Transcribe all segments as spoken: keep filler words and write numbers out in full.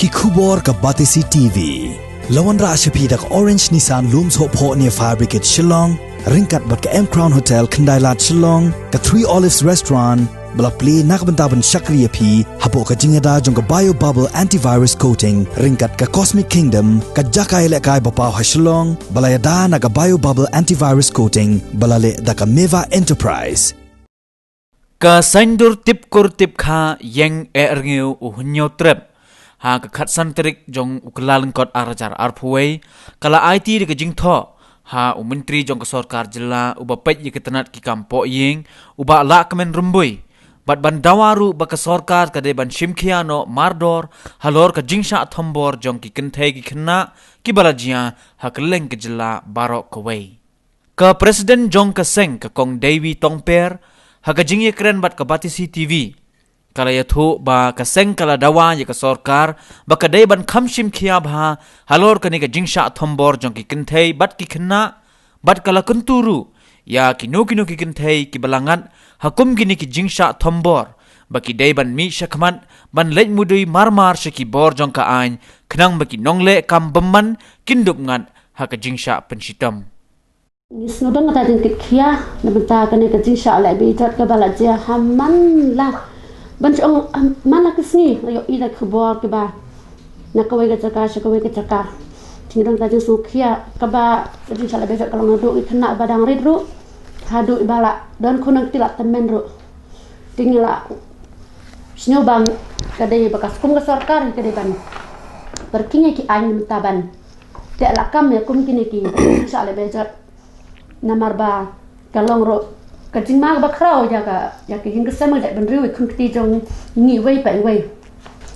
Ki khubor ka Batesi T V. La wanrah sha phi da ka Orange Nissan Lum Sohphoh near Fire Brigade Shillong, ryngkat bad ka M Crown Hotel Khyndailad Shillong, ka Three Olives Restaurant, ba la plie na ka bynta ban shakri ïa phi hapoh ka jingïada jong ka Bio Bubble Antivirus Coating, ryngkat ka Cosmic Kingdom, ka jaka ïalehkai ba paw ha Shillong, ba la ïada na ka Bio Bubble Antivirus Coating, ba la leh da ka Meva Enterprise. Ka saiñdur tip kur tip kha ïeng eh rngiew u hynñiew trep ha ka khatsan tarik jong u Kyllalyngkot ar hajar arphew wei, ka la aiti da ka jingthoh ha u Myntri jong ka Sorkar Jylla uba peit ïa ka tnat ki kam pohïing, u Bah Lahkmen Rymbui, bad ban dawa ruh ba ka sorkar ka dei ban shim khia noh mardor halor ka jingshah thombor jong ki kynthei ki khynnah kiba la jia ha kylleng ka jylla baroh kawei. Ka President jong ka seng, ka Kong Dewi Tongper, ha ka jingïakren bad ka Batesi T V, ka la ïathuh ba ka seng ka la dawa ïa ka sorkar ba ka dei ban kham shim khia bha halor kane ka jingshah thombor jong ki kynthei bad ki khynnah, bad ka la kyntu ruh ïa kino kino ki kynthei kiba la ngat ha kum kine ki jingshah thombor ba ki dei ban mih shakhmat ban leit mudui marmar sha ki bor jong ka aiñ, khnang ba ki nongleh kam bymman kin dup ngat ha ka jingshah pynshitom. Ngi sngewdon kata jingkit khia na bynta kane ka jingshah leh bejot kaba la jia ha man la, ban shu ong ha man la ki sngi, la ïohi da ki khubor kiba na kawei ka jaka sha kawei ka jaka. Te ngi don kata jingsngewkhia kaba ka jingshah leh bejot ka long naduh ki khynnah ba dang rit ruh haduh ba la don khun nongkti la tymmen ruh. Te ngi la sngew ba ka dei ba ka skum ka sorkar ka dei ban pyrkhing ïa ki aiñ na bynta ban teh lakam ïa kum kine ki jingshah leh bejot. Namar ba ka long ruh ka jingma kaba khraw ïa ka, ïa ka ïing ka sem, ïa ka jaitbynriew, ïa ki khun kti jong ngi iwei pa iwei.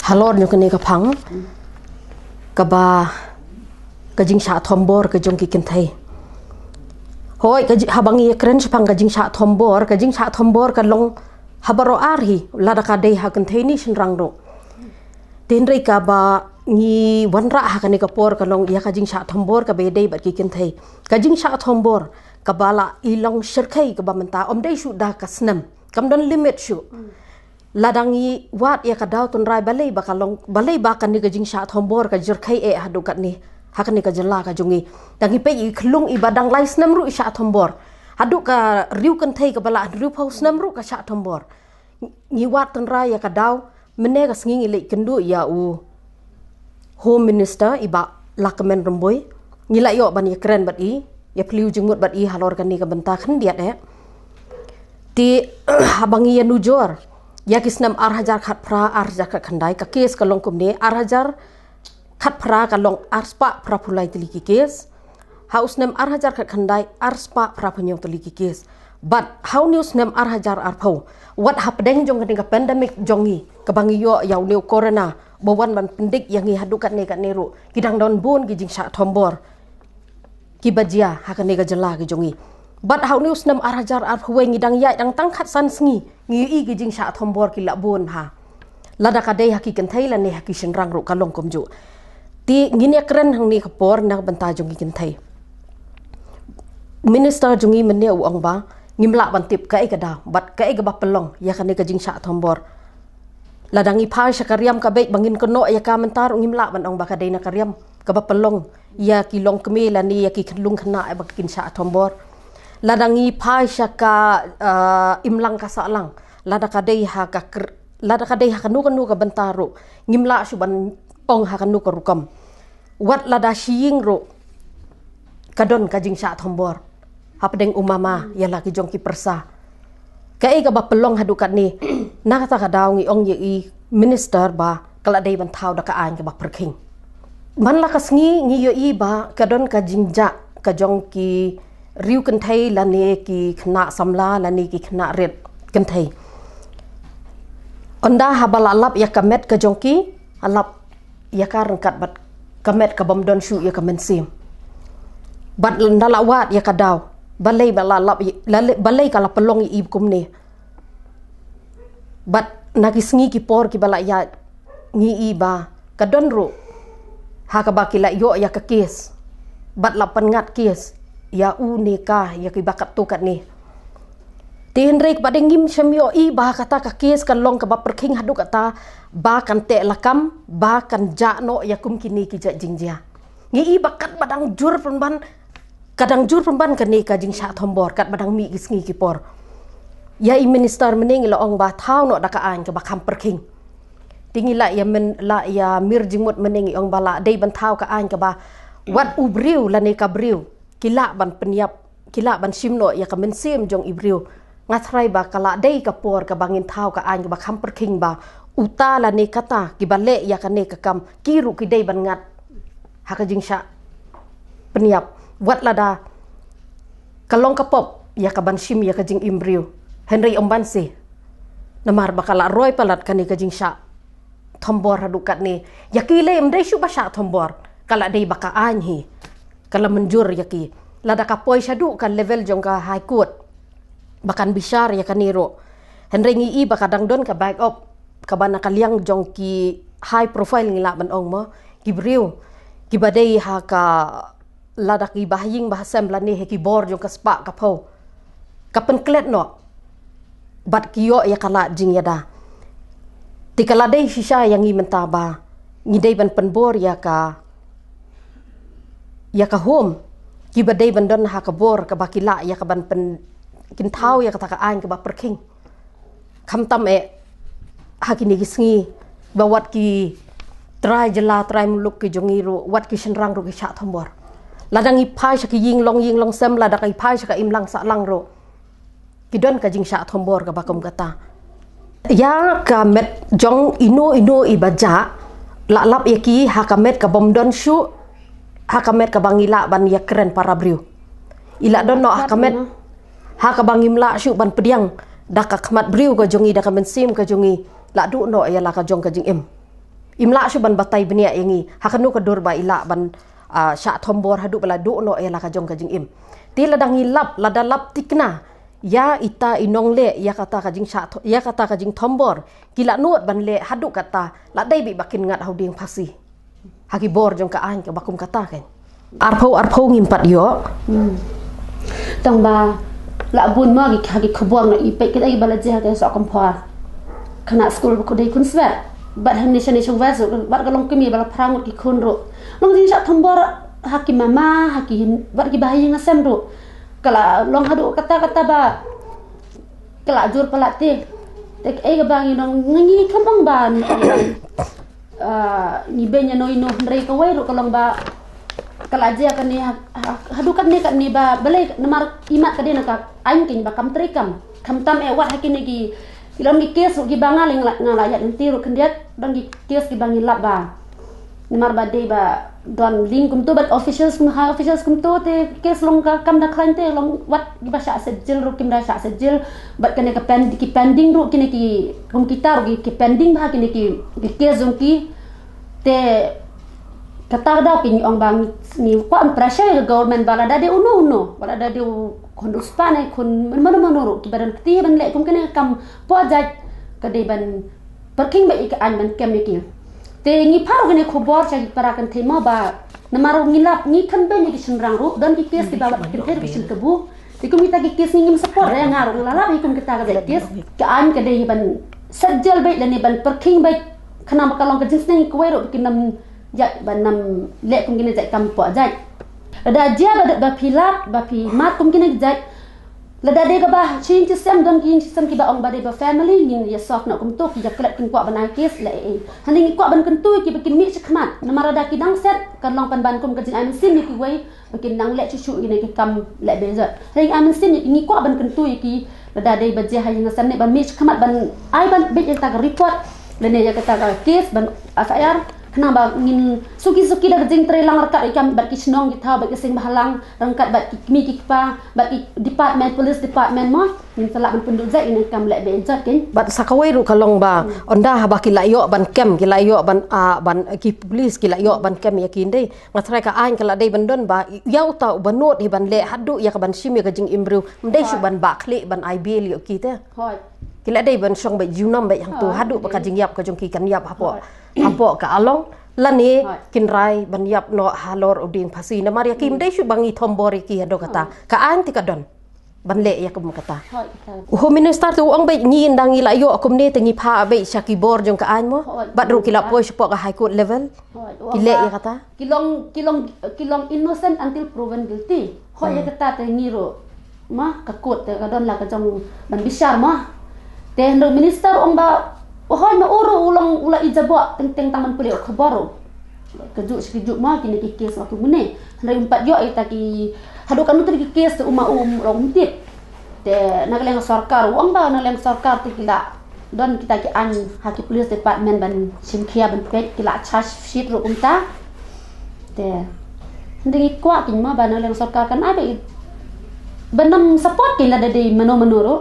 Halor jong kane ka phang kaba ka jingshah thombor ka jong ki kynthei. Hooid, ka ji-, haba ngi ïakren shaphang ka jingshah thombor, ka jingshah thombor ka long ha baroh ar hi, lada ka dei ha kynthei ne shynrang ruh. Te hynrei kaba ngi wanrah ha kane ka por ka long ïa ka jingshah thombor kaba ïadei bad ki kynthei. Ka jingshah thombor kaba la i long shyrkhei kaba mynta, ym dei shuh da ka snem, kam don limit shuh. Lada ngi wad ïa ka daw tynrai, balei ba ka long, balei ba kane ka jingshah thombor ka shyrkhei eh haduh katne ha kane ka jylla ka jong ngi. Da ngi peit ïa i khyllung iba dang lai snem ruh i shah thombor. Haduh ka riew kynthei kaba la hynriewphew snem ruh ka shah thombor. Ngi wad tynrai ïa ka daw, mynne ka sngi ngi leit kynduh ïa u Home Minister, i Bah Lahkmen Rymbui. Ngi la ïoh ban ïakren bad i, ïaphylliew jingmut bad i halor kane ka bynta khyndiat eh. Te haba ngi ïanujor ïa ki snem ar hajar khatphra, ar hajar khatkhyndai, ka case ka long kumne, ar hajar khatphra ka long arspah phraphew lai tylli ki case. Ha u snem ar hajar khatkhyndai arspah phraphew hynñiew tylli ki case. Bad ha une u snem ar hajar arphew, wat hapdeng jong kane ka pandemic jong ngi kaba ngi ïoh ïa une u corona ba wan ban pyndik ïa ngi haduh katne katne ruh, ki dang don bun ki jingshah thombor kiba jia ha kane ka jylla ka jong ngi. Bad ha une u snem ar hajar arphew wei ngi dang ïaid dang tang khatsan sngi, ngi ïohi ki jingshah thombor ki la bun bha. Lada ka dei ha ki kynthei lane ha ki shynrang ruh ka long kumjuh. Te ngin ïakren hangne ka por na ka bynta jong ki kynthei. Minister jong ngi mynne u ong ba ngim lah ban tip kaei ka daw bad kaei kaba pynlong ïa kane ka jingshah thombor. Lada ngi phai sha ka riam ka beit ba ngin kynnoh ïa ka mynta ruh ngim lah ban ong ba ka dei na ka riam kaba pynlong ïa ki longkmie lane ïa ki khyllung khynnah ba kin shah thombor. Lada ngi phai sha ka, eh, imlang ka sahlang, lada ka dei ha ka kr-, lada ka dei ha kano kano ka bynta ruh, ngim lah shuh ban ong ha kano ka rukom. Wat lada sha ïing ruh ka don ka jingshah thombor hapdeng u mama ïa la ki jong ki pyrsa. Kaei kaba pynlong haduh katne? Na kata ka daw ngi ong ïa i minister ba ka la dei ban thaw da ka aiñ kaba pyrkhing. Man la ka sngi ngi ïohi ba ka don ka jingjah ka jong ki riew kynthei lane ki khynnah samla lane ki khynnah rit kynthei. Ynda haba la lap ïa ka met ka jong ki, la lap ïa ka ryngkat bad ka met ka bym don shuh ïa ka mynsiem. Bad ynda la wad ïa ka daw, balei ba la lap ïa, la le-, balei ka la pynlong ïa i kumne. Bad na ki sngi ki por kiba la ïaid ngi i ba ka don ruh ha kaba ki la ïoh ïa ka case bad la pynngat case ïa u ne ka ïa kiba katto katne. Te hynrei kaba dei ngim shym ïohi ba kata ka case kan long kaba pyrkhing haduh kata ba kan teh lakam, ba kan jah noh ïa kum kine ki jait jingjia. Ngi i ba katba dang jur pynban, ka dang jur pynban kane ka jingshah thombor katba dang mih ki sngi ki por. Ïa i minister mynne ngi la ong ba thaw noh da ka aiñ kaba kham pyrkhing. Te ngi la ïa myn, la ïa mir jingmut mynne ngi ong ba la dei ban thaw ka aiñ kaba wat u briew lane ka briew ki lah ban pynïap, ki lah ban shim noh ïa ka mynsiem jong i briew. Nga tharai ba ka la dei ka por kaba ngin thaw ka aiñ kaba kham pyrkhing ba uta lane kata kiba leh ïa kane ka kam ki ruh ki dei ban ngat ha ka jingshah pynïap. Wat lada ka long ka pop ïa ka ban shim ïa ka jingim briew, hynrei ym ban seh. Namar ba ka la roi palat kane ka jingshah thombor haduh katne. Ïa ki lei ym dei shuh ba shah thombor, ka la dei ba ka aiñ hi ka la mynjur ïa ki. Lada ka poi shaduh ka level jong ka High Court ba kan bishar ïa kane ruh. Hynrei ngi i ba ka dang don ka backup kaba na ka liang jong ki high profile ngi lah ban ong mo, ki briew kiba dei ha ka, lada kiba ha ïing ba ha sem lane ha ki bor jong ka spah ka phew, ka pynklet noh bad ki ïoh ïa ka lad jingïada. Te ka la dei shisha ïa ngi mynta ba ngi dei ban pynbor ïa ka, ïa ka home kiba dei ban don ha ka bor kaba ki lah ïa ka ban pyn, kin thaw ïa kata ka aiñ kaba pyrkhing. Khamtam eh ha kine ki sngi ba wat ki trai jylla trai muluk ki jong ngi ruh, wat ki shynrang ruh ki shah thombor. Lada ngi phai sha ki ïing long ïing long sem, lada ngi phai sha ka imlang sahlang ruh ki don ka jingshah thombor kaba kum kata. Ïa ka met jong ino ino iba jah, la lap ïa ki ha ka met kabym don shuh, ha ka met kaba ngi lah ban ïakren para briew. I la don noh ha ka met ha kaba ngim lah shuh ban pdiang da ka khmat briew ka jong ngi, da ka mynsiem ka jong ngi, la duh noh ïa la ka jong ka jingim. Im lah shuh ban batai bniah ïa ngi ha kano ka dur ba i lah ban, ah, shah thombor haduh ba la duh noh ïa la ka jong ka jingim. Te lada ngi lap, lada lap tikna ïa ita i nongleh ïa kata ka jingshah tho-, ïa kata ka jingthombor, ki la nud ban leh haduh kata, la dei beit ba kin ngat ha u dieng phasi ha ki bor jong ka aiñ kaba kum kata kein. Arphew arphew ngim pat ïoh. Hmm. Tang ba la bun ma ki, ha ki khubor na i peit kit ai ba la jia ha ka soh Kynphor. Khynnah skul ba khuid dei khun swet. Bad hangne shane sha west, bad ka long kmie ba la phra ngut ki khun ruh. Long jingshah thombor ha ki mama, ha ki, bad ki bahaïing hasem ruh. Ka la long haduh kata kata ba ka la jur palat te. Te kaei kaba ngi nong ngi kham ong ba ah, ngi beiñ ïano ïano hynrei kawei ruh ka long ba ka la jia kane ha, ha, haduh katne katne ba balei namar imat ka dei na ka aiñ kein ba kam trei kam. Khamtam eh wat ha kine ki, ki long ki case ruh kiba nga leng la, nga la ïaid lynti ruh khyndiat, dang ki case kiba ngi lap ba namar ba dei ba don link kumto bad officials kum, high officials kumto te case long ka kam da khlaiñ te long wat kiba shah sejil ruh kim da shah sejil. Bad kane ka pen, ki pending ruh kine ki, kum kita ruh ki, ki pending ba kine ki, ki case jong ki. Te kata ka daw ki ngi ong ba ngi, ngi kwah pressure ïa ka government ba lada dei uno uno, ba lada dei u khun riewspah ne khun mano mano ruh kiba don kti ban leh kum kane ka kam poh jait, ka dei ban pyrkhing beit ïa ka aiñ ban kem ïa ki. Te ngi phah ruh kane khubor sha ki para kynthei mo ba namar ruh ngi lap, ngi kynbeiñ ïa ki shynrang ruh, don ki case kiba wat kynthei ruh ki shynkabu. Te kum kita ki case ngi ngim support re, nga ruh nga la lap ïa kum kita ka jait case. Ka aiñ ka dei ban set jel beit lane ban pyrkhing beit khnang ba ka long ka jingsneng ïa kiwei ruh ba kin ym ïa ban ym leh kum kine jait kam poh jait. Lada jia ba, ba phi lap, ba phi mad kum kine ki jait, lada dei kaba shi ïing shi sem, don ki ïing shi sem kiba ong ba dei ba family, ngin ïa solve noh kumto, ki ïa klet kin kwah ban ai case leh ei ei. Hangne ngi kwah ban kyntu ïa ki ba kin mih shakhmat. Namar lada ki dang set, kan long pynban kum ka jingai mynsiem ïa kiwei ba kin nang leh shuh shuh ïa kine ki kam leh bejot. Hangne ngi ai mynsiem ïa ki, ngi kwah ban kyntu ïa ki, lada dei ba jia ha ïing ha sem ne ban mih shakhmat ban ai ban beit ïa kata ka report lane ïa kata ka case ban F I R. Khnang ba ngin suki suki da ka jingtrei lang ryngkat ïa ki kam bad ki shnong ki thaw bad ki seng bhalang, ryngkat bad ki kmie ki kpa bad ki department, police department mo, ngin sa lah ban pynduh jait ïa kine ki kam leh bejot kein. Bad sa kawei ruh ka long ba ynda haba ki la ïoh ban kem, ki la ïoh ban, ah, ban, ki police ki la ïoh ban kem ïa ki, ym dei, nga tharai ka aiñ ka la dei ban don ba ïa uta uba nud hi ban leh haduh ïa ka ban shim ïa ka jingim briew, ym dei shuh ban bah khlieh ban ai bail ïa ki te. Hooid. Ki la dei ban shong beit junom beit hangto haduh ba ka jingïap ka jong ki kan ïap hapoh, hapoh ka along lane kin rai ban ïap noh halor u dieng phasi. Namar ïa ki ym dei shuh ba ngi thombor ïa ki haduh kata. Ka aiñ te ka don. ban leh ïa kum kata. U Home Minister te u ong beit ngi ynda ngi la ïoh kumne te ngi phah beit sha ki bor jong ka aiñ mo. Bad ruh ki la poi shapoh ka High Court level. Ki leh ïa kata. Ki long ki long ki long innocent until proven guilty. Hoi ïa kata te ngi ruh ma ka court te ka don la ka jong ban bishar ma. Te hynrei minister ong ba hoi ma u ruh u long u la i jaboh teng teng tang ban pule khubor. Ka juk shi ka juk ma kine ki case ma kumne. Hynrei um pat ïoh ita ki haduh kanu te ki case te uma um long um tip. Te na ka liang sorkar u ong ba na ka liang sorkar te ki la don kita ki aiñ ha ki police department ban shim khia ban peit ki la charge sheet ruh kumta. Te hynrei ngi kwah ki ma ba na ka liang sorkar kan ai ba ban nang support ki lada dei mano mano ruh.